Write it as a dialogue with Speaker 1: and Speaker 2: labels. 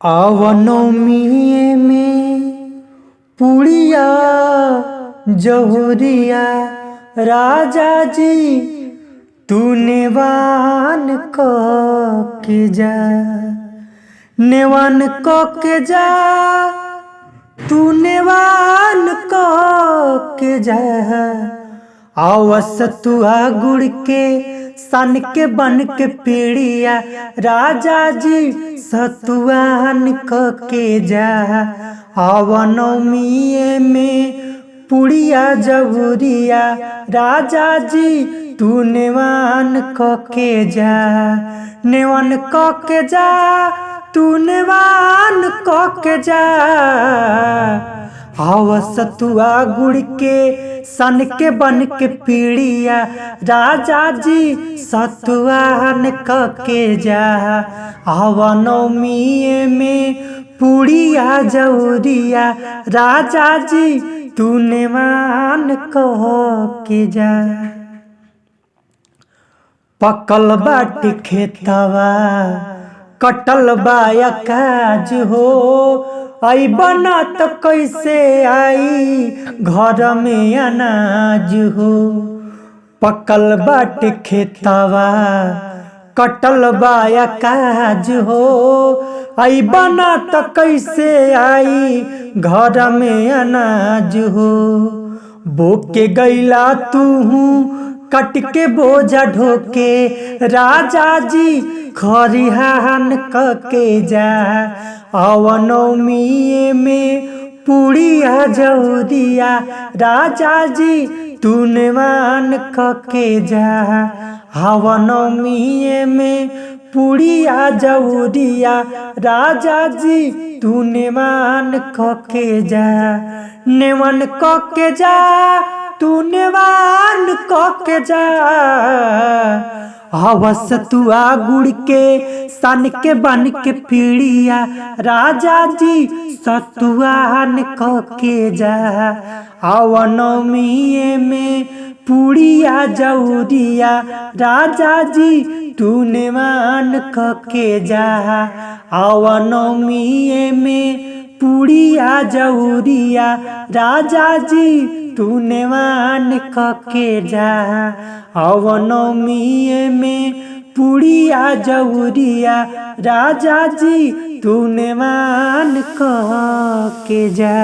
Speaker 1: आवनोमिए में पुड़िया जहुरिया राजा जी तू नेवान क के जा, नेवान क के जा, तू नेवान क के जा। आवसतुआ गुड़ के सन के बन के पीड़िया राजा जी सतुआन क के जा। आवनमिए में पुड़िया जबुरिया राजा जी तू नेवान क के जा, नेवान क के जा, तू नेवान क के जा। आवसतुआ गुड़ के सन के बन के पीड़िया राजा जी सतुआन क के जा। आवनमिए में पुड़िया जौरिया राजा जी तू नेवान क के जा। पकल बाटी खेतवा कटल बाया काज हो, आई बना त कैसे आई घर में अनाज हो। पकल बाटी खेतवा कटल बाया काज हो, आई बना त कैसे आई घर में अनाज हो। बोके गैला तू कट के बोझा ढोके राजा जी खरिहान क के जा। अवनमिए में पुड़िया जौरिया राजा जी तू नेवान क के जा। हवनमिए में पुड़िया जौरिया राजा जी तू नेवान क के जा, नेवान क के जा, तू नेवान क के जा। हवसतुआ गुड़ के सन के बन के पीड़िया राजा जी सतुआन क के जा। अवनमिए में पुड़िया जौरिया राजा जी तू नेवान क के जा। अवनमिए में पुड़िया जौरिया राजा जी तू नेवान क के जा। अवनमिए में पुड़िया जौरिया राजा जी तू नेवान क के जा।